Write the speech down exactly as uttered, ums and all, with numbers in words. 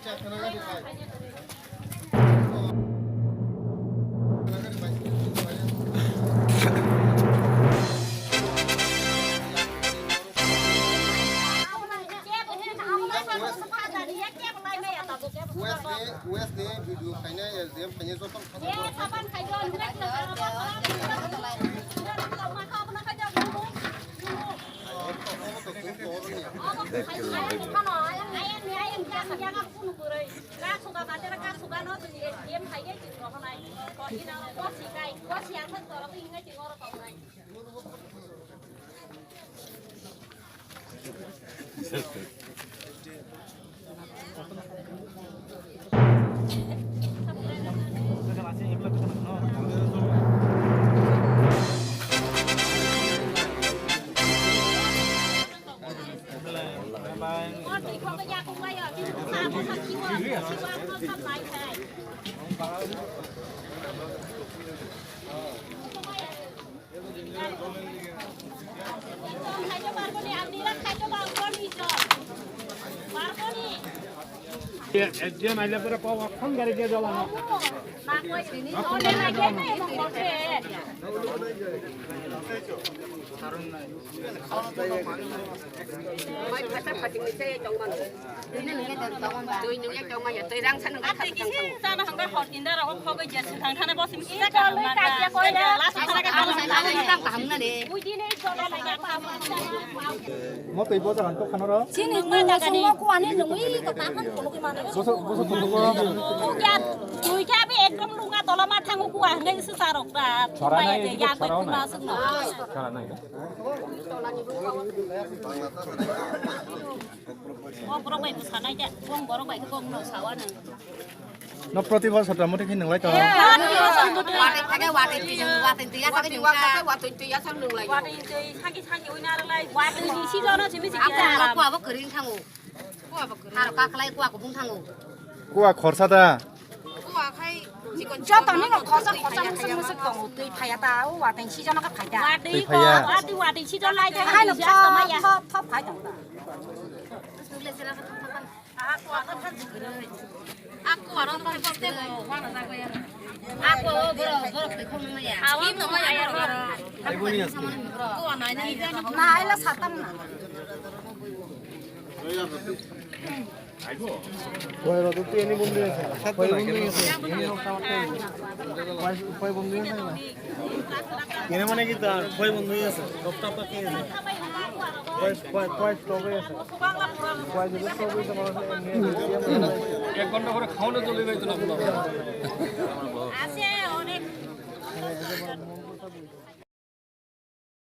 West ni, West ni video khaina, S D M khaina joto. Mo twi bo jagan to khano ro. Chini nungma sungma kuani nungwi ko tahan kono ki mane. Boso, boso tong ko. Tui kya, tui kya be ekdom lunga tola ma thangu kua ngai su sarok ta. Chara nai, ya chara nai. Chara nai. Kok borok bai bwsa nai khe, kok borok bai khe kok no sawa nang. No proti bosor ta muti khe nunglai to. Watwi thake watwi twi, watwi twi ya thake nungsa. Watwi twi ya thake nunglai. Watwi twi saki saki oi na lai. Watwi ni si jono simi si kita. Aku abo kering thango. Aku abo kering. Aro kaklai aku aku bung thango. Kua khorsa ta. Joto ni no khorsa khorsa musuk musuk tongo twi phaya ta o watwi si jono ka phai ta. Twi phaya. Watwi watwi si jono lai ta. Hai no thop thop thop phai tong ta. Naila satam na. Koi rok twi ani bondwi asa. Koi bondwi asa. Koi bondwi asa. Kene mane ki ta koi bondwi asa. Dokta pa ki asa. Koi koi koi stop asa. Koi jodi stop asa mane. Ek ghonta dhore khaona choli jaito na. Ase onek.